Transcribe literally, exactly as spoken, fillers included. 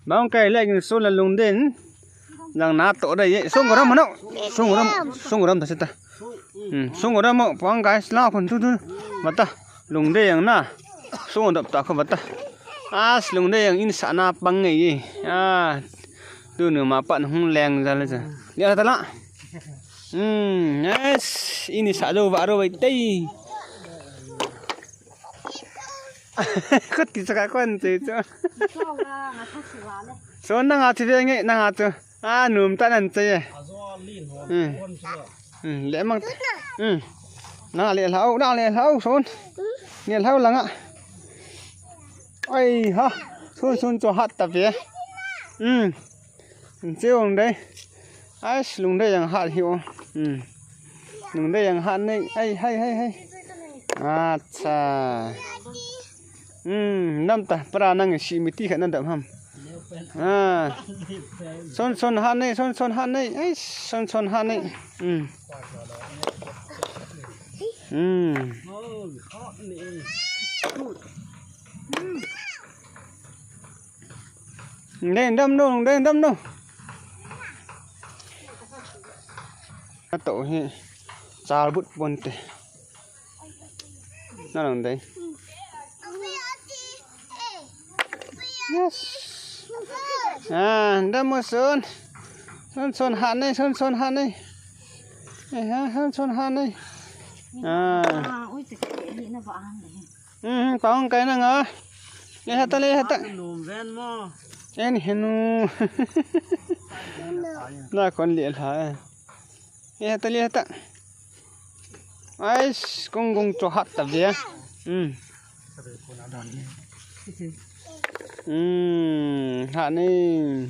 Bang kai le kin so la lungden. Jang na to dai ye. Sung ram no. Sung ram, sung ram ta sita. Hmm, sung ram mo pang guys la khun tu tu. Mata. Lungde jang na. Sung dap ta kho mata. As lungde jang in sa na pang ngai ye. Ah. Tu nu ma pan hung leng ja le ja. Lia ta la. Hmm, yes. Ini sa do va ro vai tei. Khut ki saka kon che cho. Son nanga thi ve nge nanga chu. A num ta nan che. Hmm. Hmm, le mang. Hmm. Nanga le hlau, nanga le hlau son. Ni hlau langa. Ai ha. Son son cho hat ta ve. Hmm. Che ong dai. Ai lungde jang hat hi o. Hmm. Lungde jang hat nei. Ai hai hai hai. Acha. Hmm, nam ta, para nang si miti khat na dam ham. Ah. Son son ha nei, son son ha nei. Ai, son son ha nei. Hmm. Hmm. Nei dam no, nei dam no. Ato hi. Chal but bon te. Na lang dai. Yes. Ah, dam mo son. Son son ha nei, son son ha nei. Eh, ha, son son ha nei. Ah. Hmm, pang kai na nga. Le ha ta, le ha ta. En henu. Na kon le ha. Le ha ta, le ha ta. Ais, kung kung cho hat ta ve. Hmm. Hmm, ha nei.